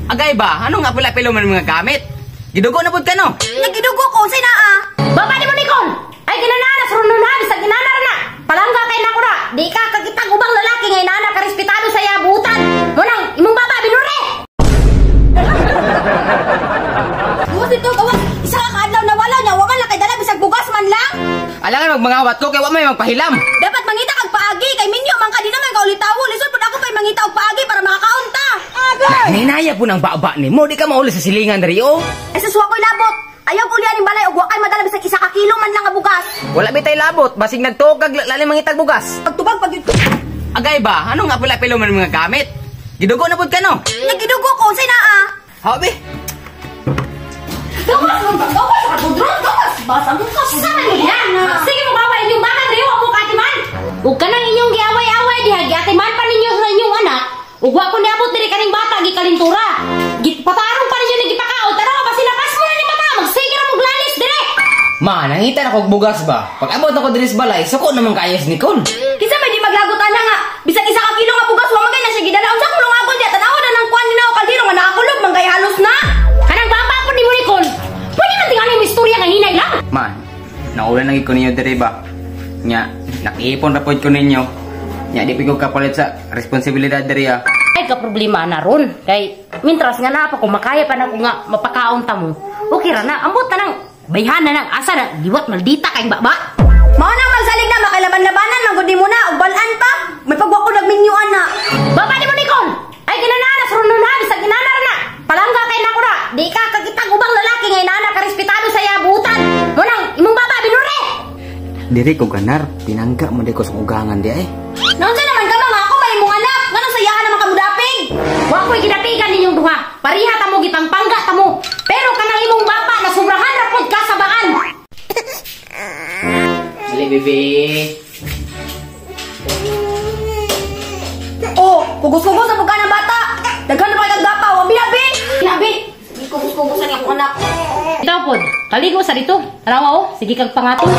Agay ba? Ano nga pula-pilo man mga gamit? Gidugo na pud ka no? Nagidugo ko unsay naa? Baba ni mo, Nicole! Ay ginanana sa runon ha, bisag ginana ra na. Palangga kay nako na. Di ka kakitag ubang lalaki nga inana ka respetado sa iya butan. Munang imong baba binure. Gawas dito, gawas. Isa ka kaadlaw na wala niya, wa man lang kay dala bisag bugas man lang. Alangan magmangawat ko kay wa may magpahilam. Dapat mangita kag paagi kay minyo man ka di naman ka ulitawo. Lisod pud ako kay mangita og paagi para makakaon ta. Ninaya po ng baba ni mo, di ka mauli sa silingan diri oh. Ay sa suwa ko'y labot. Ayaw ko liyan balay og wa kay madala bisag isa ka kilo man lang nga bugas. Wala bitay labot, basig nagtuog kag lalim mangitag bugas. Pagtubag pag yun. Agay ba? Ano nga pula-pilo man mga gamit? Gidugo na pud ka no? Nagidugo ko unsay naa? Habi. Gawas man ba? Gawas ka kudron, gawas. Basa mo ka. Sa man niya. Sige mo baway inyong bata diri wa mo katiman. Ug kanang inyong giaway-away diha giatiman pa ninyo sa inyong anak. Ug wa ko niabot diri kaning bata gikalintura. Gipatarong pa ninyo ni gipakaon. Taraw ba sila pas mo na ni mata magsige ra mo glalis dire. Ma, nangita na kog bugas ba? Pag abot ako diri sa balay, suko naman kaayo si Nicole. Kinsa may di maglagot ana nga bisag isa ka kilo nga bugas wa man kay na siya gidala. Unsa kung lungagon diya tan-awa na nang kuan ni na kaldero nga nakakulob man kay halos na. Kanang baba po ni mo, Nicole. Pwede man tingali mo istorya nga hinay lang. Ma, naula na gid ko ninyo diri ba? Nya, nakiipon ra pod ko ninyo. Nya di ko kapalit sa responsibilidad diri ah. Ay ka problema na ron. Kay mintras nga na pa kung makaya pa na ko nga mapakaon ta mo. Okay ra na ambot ta nang bayhana nang asa na liwat maldita kay baba. Mao nang magsalig na makilaban-labanan man gud mo na ug balan pa. May pagwa ko nagminyo ana. Baba ni mo, Nicole. Ay ginanana sa runon ha bisag ginana ra na. Palangga kay nako na. Di ka kakitag ubang lalaki nga inana ka respetado sa iya butan. Munang imong baba binure. Diri ko ganar, pinangga mo di ko sa ugangan di ay. Naunsa naman ka mga ako may imong anak? Nganong sayahan naman ka mudapig? Wa ko'y gidapigan ninyong duha. Pariha ta mo gipangpangga ta mo. Pero kanang imong baba na sobrahan ra pud ka sa baan. Dali, bebe. Oh, kugos-kugos sa pagka ng bata. Daghan na pa kay kag gapa, wa binabi. Binabi. Kugos-kugosan akong anak. Ikaw pod, kaligo sa dito. Tarawa oh, sige kag pangatong.